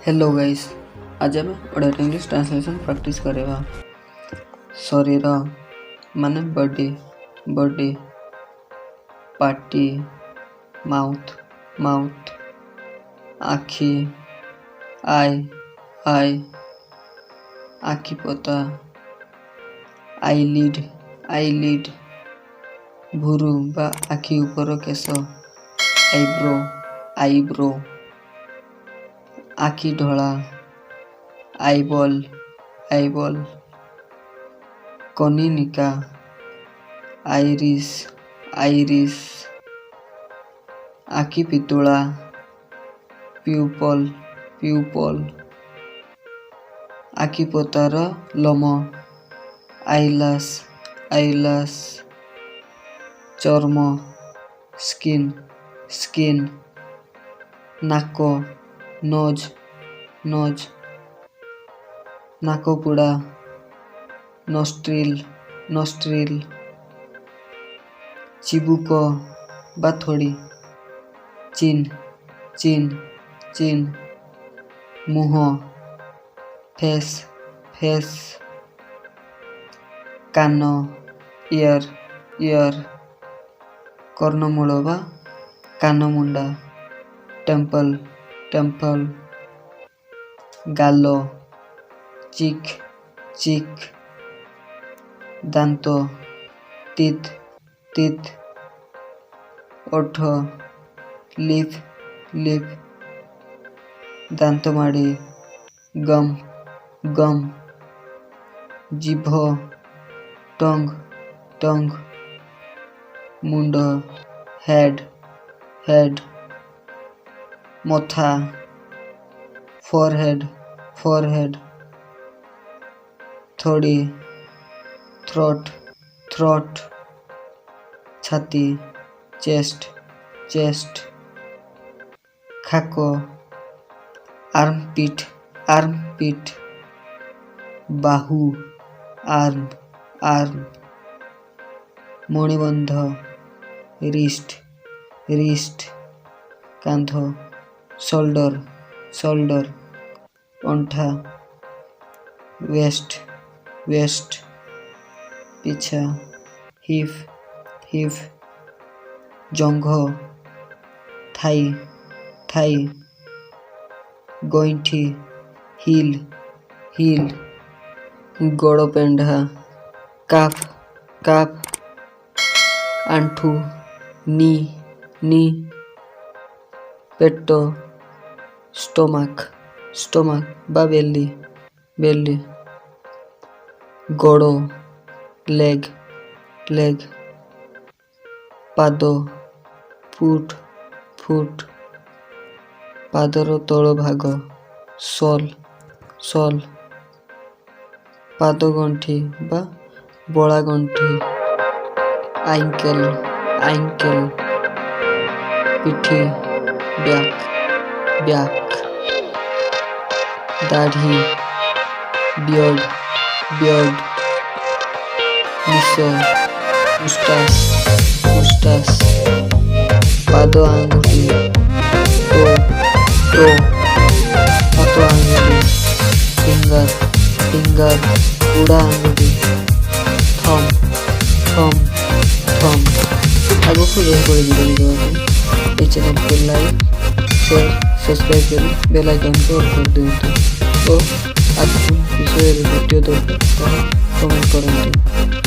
Hello guys, ଆଜି ଆମେ Odia to English translation practice କରିବା। ଶରୀର ମାନେ ବଡି, ବଡି। ପାଟି, ମାଉଥ୍, ମାଉଥ୍। ଆଖି, I, I. ଆଖିପତା, ଆଇଲିଡ୍, ଆଇଲିଡ୍। ଭୁରୁ ବା ଆଖି ଉପର କେଶ, ଆଇବ୍ରୋ, ଆଇବ୍ରୋ। ଆଖି ଡୋଳା, ଆଇବଲ୍, ଆଇବଲ୍। କନୀନିକା, ଆଇରିସ୍, ଆଇରିସ୍। ଆଖି ପିତୁଳା, ପ୍ୟୁପଲ୍, ପ୍ୟୁପଲ୍। ଆଖିପତାର ଲୋମ, ଆଇଲାସ୍, ଆଇଲାସ୍। ଚର୍ମ, ସ୍କିନ୍, ସ୍କିନ୍। ନାକ, ନୋଜ୍, ନୋଜ୍। ନାକପୁଡ଼ା, ନୋଷ୍ଟ୍ରିଲ୍, ନୋଷ୍ଟ୍ରିଲ୍। ଚିବୁକ ବା ଥୋଡ଼ି, ଚିନ୍, ଚିନ୍, ଚିନ୍। ମୁହଁ, ଫେସ୍, ଫେସ୍। କାନ, ଇୟର୍, ଇୟର୍। କର୍ଣ୍ଣମୂଳ ବା କାନମୁଣ୍ଡା, ଟେମ୍ପଲ୍, ଟେମ୍ପଲ୍। ଗାଲ, ଚିକ୍, ଚିକ୍। ଦାନ୍ତ, ଟିଥ୍, ଟିଥ୍। ଓଠ, ଲିପ୍, ଲିପ୍। ଦାନ୍ତମାଢ଼ି, ଗମ୍, ଗମ୍। ଜିଭ, ଟଙ୍ଗ୍, ଟଙ୍ଗ୍। ମୁଣ୍ଡ, ହେଡ୍, ହେଡ୍। ମଥା, ଫୋରହେଡ୍, ଫୋରହେଡ୍। ଥୋଡ଼ି, ଥ୍ରୋଟ୍, ଥ୍ରୋଟ୍। ଛାତି, ଚେଷ୍ଟ, ଚେଷ୍ଟ। ଖାକ, ଆର୍ମପିଟ୍, ଆର୍ମପିଟ୍। ବାହୁ, ଆର୍ମ, ଆର୍ମ। ମଣିବନ୍ଧ, ରିଷ୍ଟ, ରିଷ୍ଟ। କାନ୍ଧ, ସୋଲ୍ଡର, ସୋଲ୍ଡର। ଅଣ୍ଟା, ୱେଷ୍ଟ, ୱେଷ୍ଟ। ପିଛା, ହିପ୍, ହିପ୍। ଜଙ୍ଘ, ଥାଇ, ଥାଇ। ଗଇଁଠି, ହିଲ୍, ହିଲ୍। ଗୋଡ଼ ପେଣ୍ଡା, କାଫ୍, କାଫ୍। ଆଣ୍ଠୁ, ନି, ନି। ପେଟ, ଷ୍ଟୋମାକ୍, ଷ୍ଟୋମାକ୍ ବା ବେଲି, ବେଲି। ଗୋଡ଼, ଲେଗ୍, ଲେଗ୍। ପାଦ, ଫୁଟ୍, ଫୁଟ୍। ପାଦର ତଳ ଭାଗ, ସୋଲ୍, ସୋଲ୍। ପାଦ ଗଣ୍ଠି ବା ବଳାଗଣ୍ଠି, ଆଙ୍କେଲ୍, ଆଙ୍କେଲ୍। ପିଠି, ବ୍ୟାକ୍, ବ୍ୟାକ୍। ଦାଢ଼ି, ବିୟର୍ଡ, ବିୟର୍ଡ। ନିଶ, ମୁଷ୍ଟାସ୍, ମୁଷ୍ଟାସ୍। ପାଦ ଆଙ୍ଗୁଠି, ଟୋ, ଟୋ। ହାତ ଆଙ୍ଗୁଠି, ଫିଙ୍ଗର, ଫିଙ୍ଗର। ବୁଢ଼ା ଆଙ୍ଗୁଠି, ଥମ୍, ଥମ୍, ଥମ୍। ଆଗକୁ ଏହିଭଳି ଭିଡ଼ିଓ ଦେଖିବା ପାଇଁ ଏହି ଚ୍ୟାନେଲକୁ ଲାଇକ୍, ସେୟାର, ସବସ୍କ୍ରାଇବ୍ କରି ବେଲ୍ ଆଇକନ୍କୁ ଅଲ୍ କରିଦିଅନ୍ତୁ ଓ ଆଗକୁ ବିଷୟରେ ଭିଡ଼ିଓ ଦରକାର, ତାହା କମେଣ୍ଟ କରନ୍ତୁ।